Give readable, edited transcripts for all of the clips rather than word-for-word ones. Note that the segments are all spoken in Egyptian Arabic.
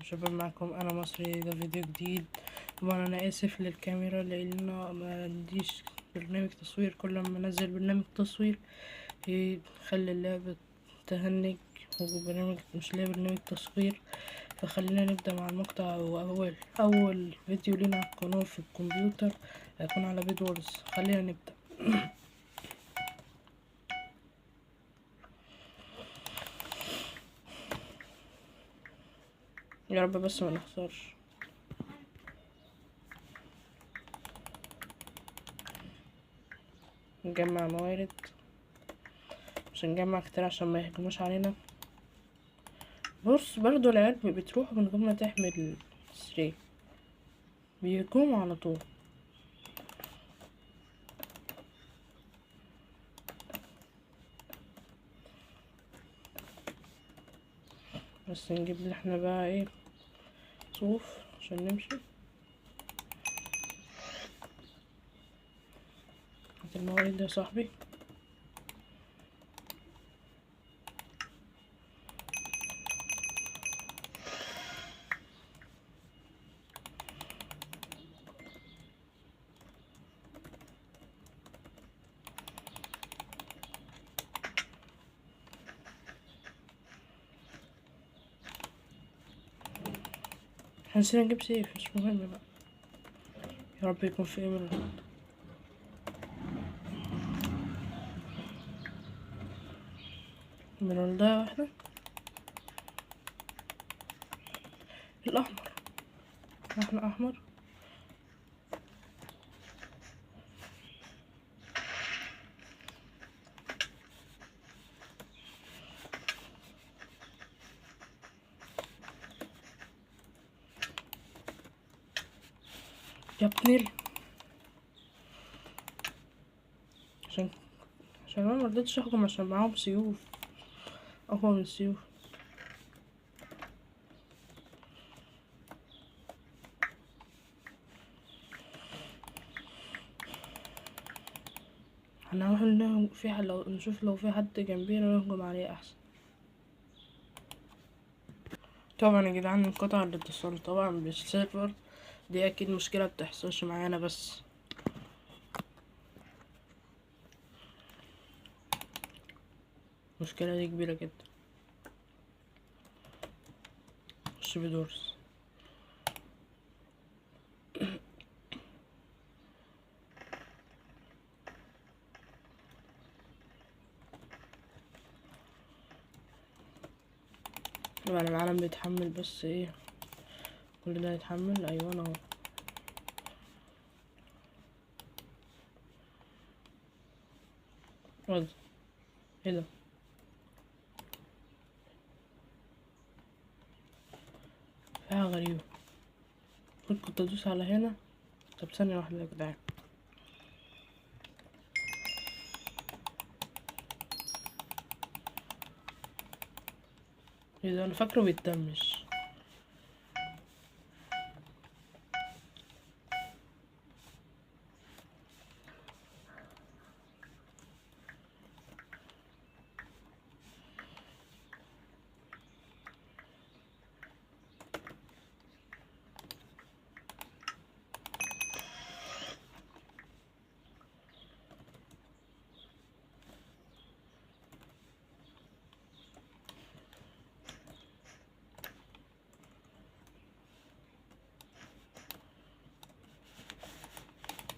شباب، معكم انا مصري. ده فيديو جديد. طبعا انا اسف للكاميرا لان انا ما عنديش برنامج تصوير. كل ما انزل برنامج تصوير يخلي اللعبة تهنج، وبرنامج مش لاقي برنامج تصوير. فخلينا نبدأ مع المقطع. واول اول فيديو لنا على القناة في الكمبيوتر هيكون على بيدورز. خلينا نبدأ. يا رب بس ما نخسرش. نجمع موارد، مش نجمع كتير عشان ما يهجموش علينا. بص برضو العيال بتروح من غير ما تحمل 3، بيهجموا على طول. بس نجيب اللي احنا بقى ايه، صوف عشان نمشي. هات الموارد يا صاحبي. نسينا نجيب سيف، مش مهم بقى. يا رب يكون في emerald. emerald واحدة. الأحمر، احنا أحمر. يا ابني عشان انا مرضتش اهجم عشان معاهم سيوف اقوى من السيوف. هنروح نهجم في حد، لو نشوف لو في حد جنبينا نهجم عليه احسن. طبعا يا جدعان انقطع الاتصال طبعا بالسيرفر، دي اكيد مشكلة بتحصلش معانا. بس المشكلة دي كبيرة جدا. خش بدورس. طبعا العالم بيتحمل، بس ايه كل ده يتحمل؟ ايوه انا اهو. ايه ده؟ في حاجة غريبة. المفروض كنت ادوس على هنا. طب ثانية واحدة يا جدعان. ايه ده؟ انا فاكره بيتدمج.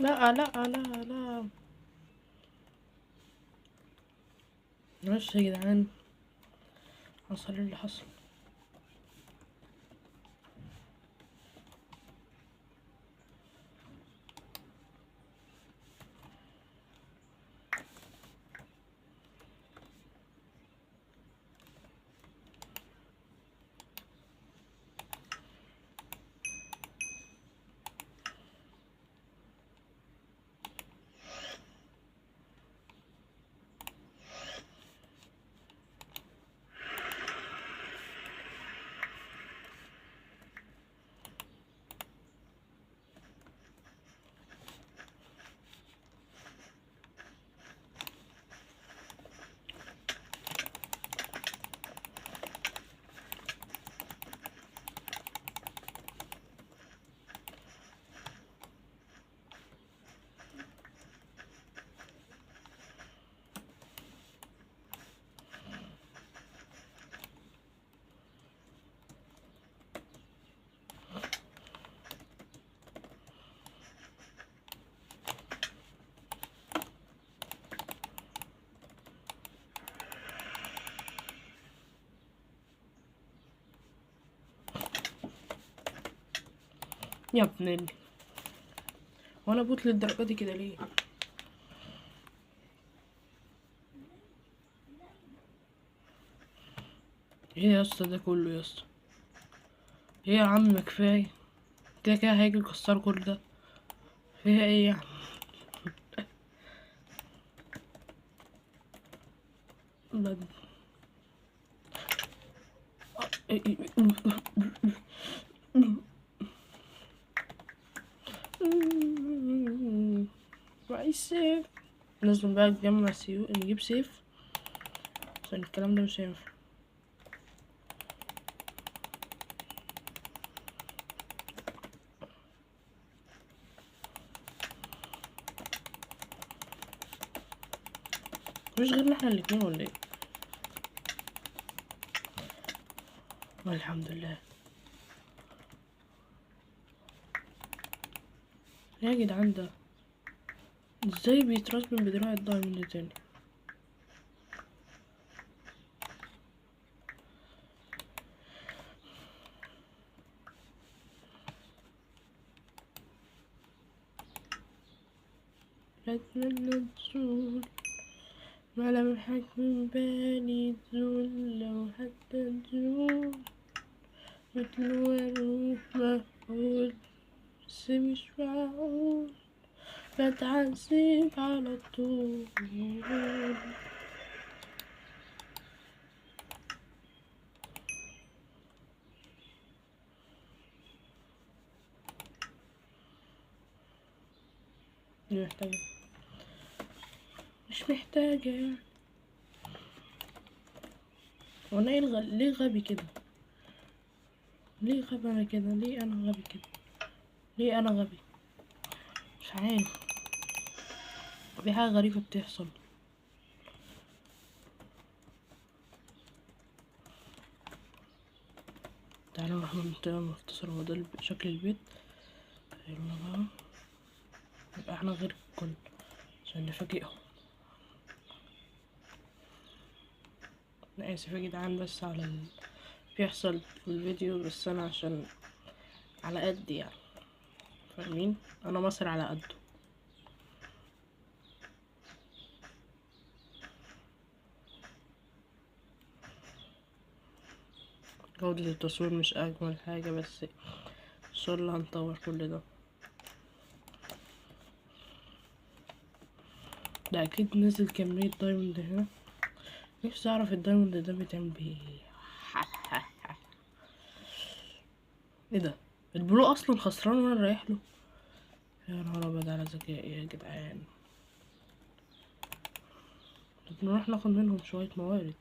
لا لا لا لا، معلش يا جدعان، حصل اللي حصل. يا ابن وانا bot للدرجة دي كده ليه؟ ايه يا اسطى ده كله يا اسطى؟ ايه يا عم كفاية كده كده هيجي يكسر كل ده، فيها ايه يعني؟ معيش سيف، لازم بقى نجمع سيوف، نجيب سيف عشان الكلام ده مش هينفع. مش غيرنا احنا الاتنين ولا ايه؟ والحمد لله. يا جدعان ده ازاي بيترسم بدراع ال diamond تاني؟ اتمنى تزول ملامحك من بالي تزول، لو حتى تزول مثل وروح مهول، بس مش معقول بتعذب على طول. محتاجة مش محتاجة يعني. وانا ايه ليه غبي كده؟ ليه غبي انا كده؟ ليه انا غبي كده؟ ليه انا غبي؟ مش عارف، في حاجة غريبة بتحصل. تعالوا نروح منطقة مختصرة. هو ده شكل البيت. يلا بقى يبقى احنا غير الكل عشان نفاجئهم. انا اسف يا جدعان بس على اللي بيحصل في الفيديو، بس انا عشان على قد يعني، فاهمين؟ انا مصر على قده. جودة التصوير مش اجمل حاجة، بس ان شاء الله هنطور كل ده. ده اكيد نزل كمية diamond هنا. نفسي اعرف ال diamond ده بيتعمل بايه. ايه ده؟ ال blue اصلا خسران وانا رايح له. يا نهار ابيض على ذكائي يا جدعان. طب نروح ناخد منهم شوية موارد.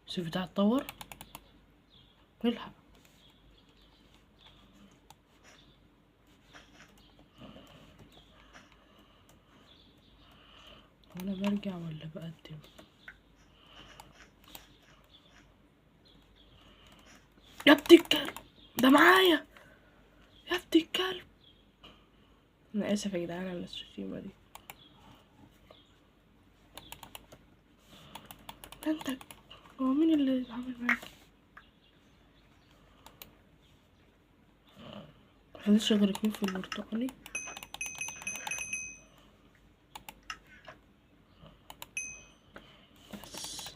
السيف بتاع اتطور، الحق. انا برجع ولا بقدم؟ يا ابن الكلب ده معايا، يا ابن الكلب. انا اسف يا جدعان على الشتيمة دي. ده انت هو مين اللي عامل معاك؟ مفيش غير اتنين في البرتقالي. بس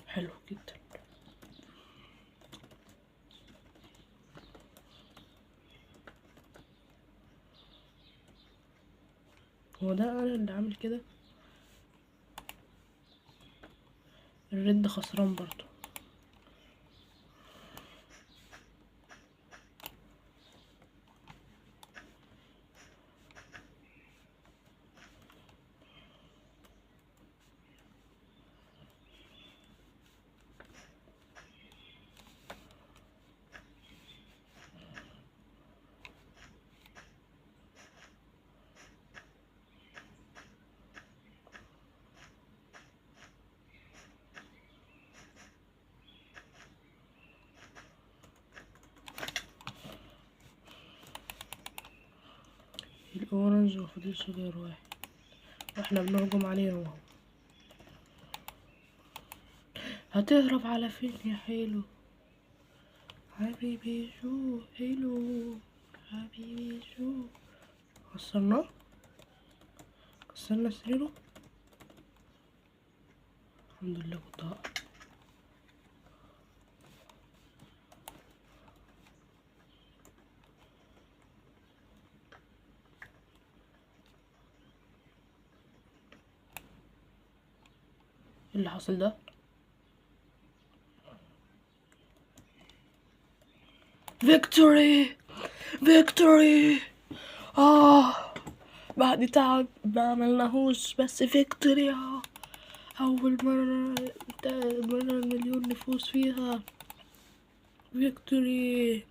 حلو جدا. هو ده انا اللي عامل كده؟ الرد خسران برضو. ال orange مفضلش غير واحد واحنا بنهجم عليهم اهو. هتهرب على فين يا حلو؟ حبيبي شو حلو، حبيبي شو. كسرناه، كسرنا سريره. الحمد لله كنت هقع. ايه اللي حصل ده؟ Victory، victory. بعد تعب ما عملناهوش، بس victory. اول مرة، مرة المليون نفوز فيها. Victory.